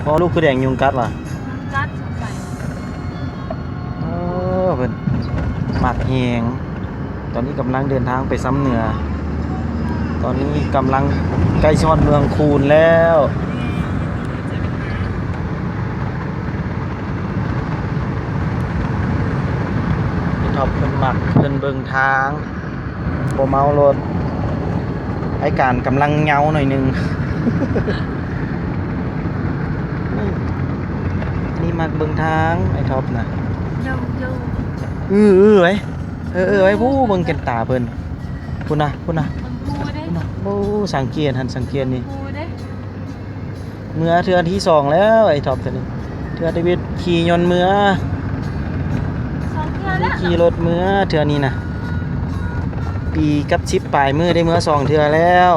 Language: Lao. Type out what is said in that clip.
ພໍ່ລູກຄືແດງ ຍຸງກັດຫວາ? ກັດສົງໄສ. ເອີ ເພິ່ນມັກແຮງ. ຕອນນີ້ກຳລັງເດີນທາງໄປຊຳເໜືອ. ຕອນນີ້ກຳລັງໃກ້ຊິຮອດເມືອງຄູນແລ້ວ. ໄອ້ທັອບເພິ່ນມັກ ເພິ່ນເບິ່ງທາງ ບໍ່ເມົາລົດ. ອ້າຍການກຳລັງເຫງົາໜ້ອຍໜຶ່ງ. ນີ້ມັກເບິ່ງທາງ ອ້າຍທັອບນະ. ເອີ ເອີ ໄວ້ ເອີ ເອີ ໄວ້ ຜູ້ເບິ່ງແກ່ນຕາເພິ່ນ. ພຸ້ນນະ ພຸ້ນນະ ເບິ່ງພູເດ້ ພຸ້ນນະ. ໂອ້ ສັງເກດຫັ້ນ ສັງເກດນີ້ ເບິ່ງພູເດ້. ເມືອເທື່ອທີສອງແລ້ວ ໄອ້ທັອບຕົວນີ້. ເທື່ອທຳອິດຂີ່ຍົນເມືອ ສອງເທື່ອແລ້ວ ຂີ່ລົດເມືອເທື່ອນີ້ນະ. ປີກັບສິບປາຍມື້ໄດ້ເມືອສອງເທື່ອແລ້ວ.